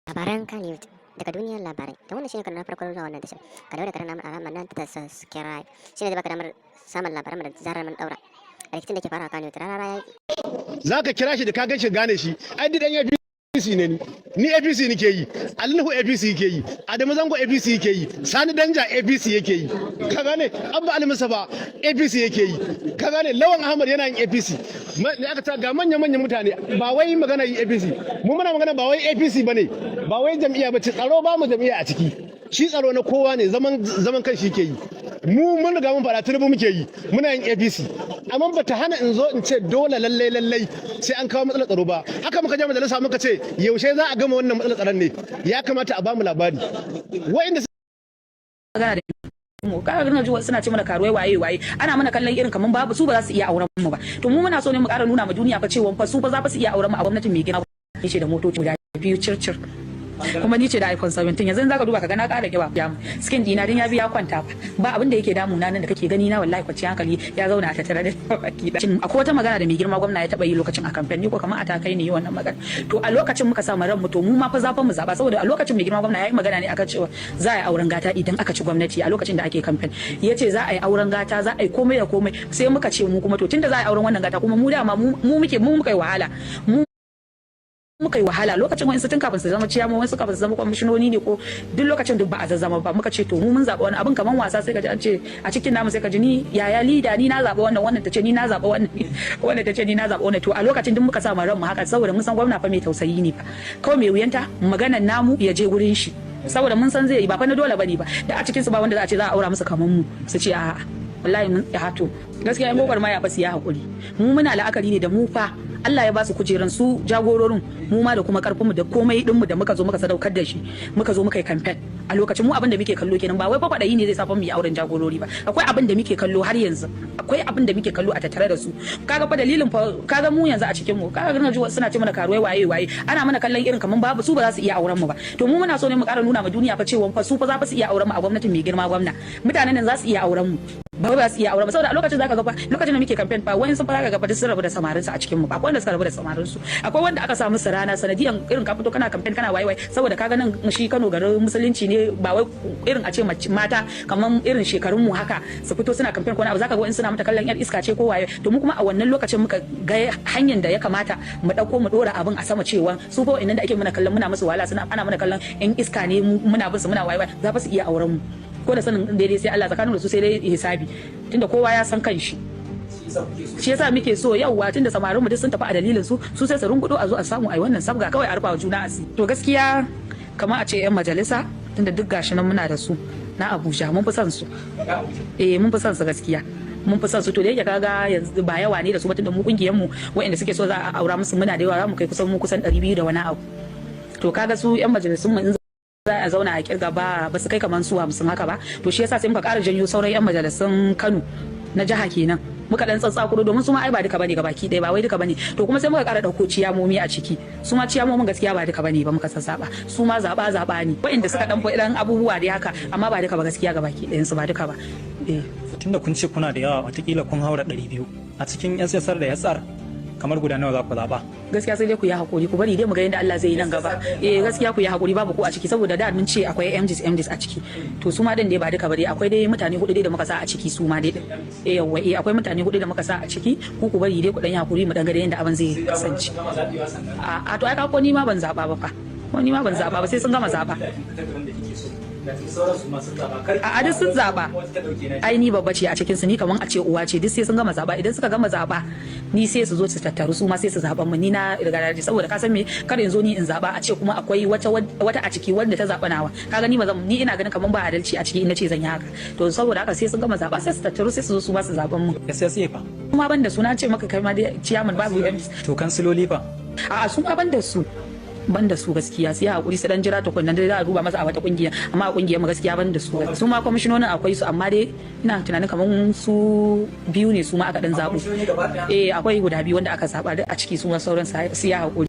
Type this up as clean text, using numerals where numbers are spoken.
Labaran Kannywood daga duniyar labarai. Da wannan shine na farko zuwa wannan tashar. Ka daure ka danna mana alamar nan ta subscribe. Shine zai baka damar samun labaran da zarar mun daura. A rikicin da ke fara Kannywood rarara ya Za ka kira shi da ka gan shi, gane shi. Ai duk dan APC ne. Ni APC nake yi, Ali Nuhu APC yake yi, Adamu Zango APC yake yi, Sani Danja APC yake yi, ka gane? Abba Ali Mustafa APC yake yi, ka gane? Lawan Ahmad yana yin APC. Ne aka ta ga manyan manyan mutane. Ba wai magana yi APC, mu muna magana ba wai APC bane, ba wai jam'iyya bace. Tsaro ba mu jam'iyya a ciki. Shi tsaro na kowa ne, zaman zaman kan shi ke yi. Mu mun riga mun faɗa, Tinubu muke yi, muna yin APC, amma bata hana in zo in ce dole lallai lallai sai an kawo matsalar tsaro ba. Haka muka je majalisa muka ce, yaushe za a gama wannan matsalar tsaron ne? Ya kamata a bamu labari wa'inda Magana da mu, kaga na ji suna ce mana karuwai, waye waye, ana mana kallon irin kaman babu su, ba za su iya auren mu ba. To mu muna so ne mu ƙara nuna ma duniya fa cewa fa su fa za fa su iya auren mu a gwamnatin mai gina. Ni ce da motoci guda biyu circir, kuma ni ce da iPhone 17. Yanzu zaka duba ka ga na ƙara kiba, ya skin dina din ya biya kwanta. Ba abin da yake damuna nan da kake gani na, wallahi kwanciyar hankali ya zauna a tattare da baki da. Akwai wata magana da mai girma gwamna ya taba yi lokacin a campaign, ni ko kamar a ta kai ne yi wannan magana. To a lokacin muka sa ran mu, to mu ma fa zafin mu zaba, saboda a lokacin mai girma gwamna ya yi magana ne akan cewa za a yi auren gata idan aka ci gwamnati. A lokacin da ake campaign ya ce za a yi auren gata, za a yi komai da komai. Sai muka ce mu kuma, to tunda za a yi auren wannan gata, kuma mu dama mu muke, mu muka yi wahala, mu muka yi wahala lokacin. Wani tun kafin su zama ciyama, wasu kafin su zama kwamishinoni ne, ko duk lokacin duk ba a zazzama ba. Muka ce to mu mun zaɓi wani abin kaman wasa, sai ka ji an ce a cikin namu, sai ka ji ni yaya leader, ni na zaɓi wannan, wannan ta ce ni na zaɓi wannan, wannan ta ce ni na zaɓi wannan. To a lokacin duk muka sa ran mu haka, saboda mun san gwamna fa mai tausayi ne fa. Kawai mai wuyanta maganan namu ya je gurin shi, saboda mun san zai yi, ba fa na dole bane ba. Da a cikin su ba wanda za a ce za a aura musu kaman mu su ce a'a. Wallahi mun ya hato gaskiya, yan gwagwarmaya fa su ya hakuri. Mu muna la'akari ne da mu fa Allah ya ba su kujeran su jagororin, mu ma da kuma karfinmu da komai dinmu da muka zo muka sadaukar da shi, muka zo muka yi campaign a lokacin. Mu abin da muke kallo kenan, ba wai fa kwaɗayi ne zai sa mu yi auren jagorori ba. Akwai abin da muke kallo, har yanzu akwai abin da muke kallo a tattare da su. Kaga fa dalilin fa, kaga mu yanzu a cikin mu, kaga na ji suna ce mana karuwai, waye waye, ana mana kallon irin kaman babu su, ba za su iya auren mu ba. To mu muna so ne mu ƙara nuna ma duniya fa cewa fa su fa za fa su iya auren mu a gwamnatin mai girma gwamna. Mutanen nan za su iya auren mu, ba wai ba su iya auren ba, saboda a lokacin zaka ga fa, lokacin da muke campaign fa, wayan sun fara ga fa duk sun rabu da samarin su a cikin mu. Akwai wanda suka rabu da samarin su, akwai wanda aka samu su rana sanadiyan irin ka fito kana campaign kana waye waye, saboda kaga nan shi Kano garin musulunci ne, ba wai irin a ce mata kaman irin shekarun mu haka su fito suna campaign ko wani abu, zaka ga wani suna mata kallon yar iska ce ko waye. To mu kuma a wannan lokacin muka ga hanyar da ya kamata mu dauko mu dora abin a sama, cewa su fa wa'annan da ake muna kallon muna musu wahala, suna ana mana kallon yan iska ne, muna bin su muna waye waye, za fa su iya auren mu. Ko da sanin daidai sai Allah, tsakanin da su sai dai hisabi, tunda kowa ya san kanshi. Shi yasa muke so yauwa, tunda samarin mu duk sun tafi a dalilin su, su sai su rungudo a zo a samu ai wannan sabga, kawai a rufa wa juna asiri. To gaskiya kamar a ce yan majalisa, tunda duk gashi nan muna da su na Abuja, mun fi son su. Eh, mun fi son su, gaskiya mun fi son su. To da yake kaga yanzu ba yawa ne da su ba, tunda mu kungiyar mu waɗanda suke so za a aura musu muna da yawa, za mu kai kusan mu kusan 200 da wani abu. To kaga su yan majalisun mu, in za a zauna a kirga, ba ba su kai kamar su 50 haka ba. To shi yasa sai muka ƙara janyo sauran yan majalisun Kano na jiha kenan, muka dan tsatsakuro, domin su ma ai ba duka bane gabaki ɗaya, ba wai duka bane. To kuma sai muka ƙara ɗauko ciyamomi a ciki. Su ma ciyamomin gaskiya ba duka bane ba muka sassaba, su ma zaɓa zaɓa ne, waɗanda suka dan dan abubuwa dai haka, amma ba duka ba gaskiya, gabaki ɗayan su ba duka ba, eh. Tunda kun ce kuna da yawa, watakila kun haura 200, a cikin SSR da SR kamar guda nawa za ku zaɓa? Gaskiya sai dai ku yi hakuri, ku bari dai mu ga yadda Allah zai yi nan gaba. Eh, gaskiya ku yi hakuri, babu ku a ciki, saboda da mun ce akwai MGs MGs a ciki. To su ma din dai ba duka ba dai, akwai dai mutane hudu dai da muka sa a ciki su ma dai. Eh yawa, eh, akwai mutane hudu da muka sa a ciki. Ku bari dai ku dan yi hakuri, mu dan ga yadda abin zai kasance. A to ai ka ko ni ma ban zaba ba fa, ko ni ma ban zaba ba, sai sun gama zaba. A duk sun zaba. Ai ni babba ce a cikin su, ni kaman a ce uwa ce. Duk sai sun gama zaba. Idan suka gama zaba, ni sai su zo su tattaru, su ma sai su zaban mu. Ni na riga na, saboda ka san me, kar in zo ni in zaba, a ce kuma akwai wata wata a ciki wanda ta zaba nawa. Ka gani, ba zan, ni ina ganin kaman ba adalci a ciki in nace zan yi haka. To saboda haka sai sun gama zaba, sai su tattaru, sai su zo su ma su zaban mu. SSA fa? Kuma ban da suna ce maka kai ma dai ciyaman babu. To kansiloli fa? A'a, su ma ban da su, ban da su gaskiya. Sai hakuri, su dan jira tukunna dai, za a duba masa a wata kungiya, amma a kungiyar mu gaskiya ban da su. Su ma kwamishinonin akwai su, amma dai ina tunanin kamar su biyu ne su ma aka dan zabo. Eh, akwai guda biyu wanda aka zaba a ciki, su ma sauran su ya hakuri.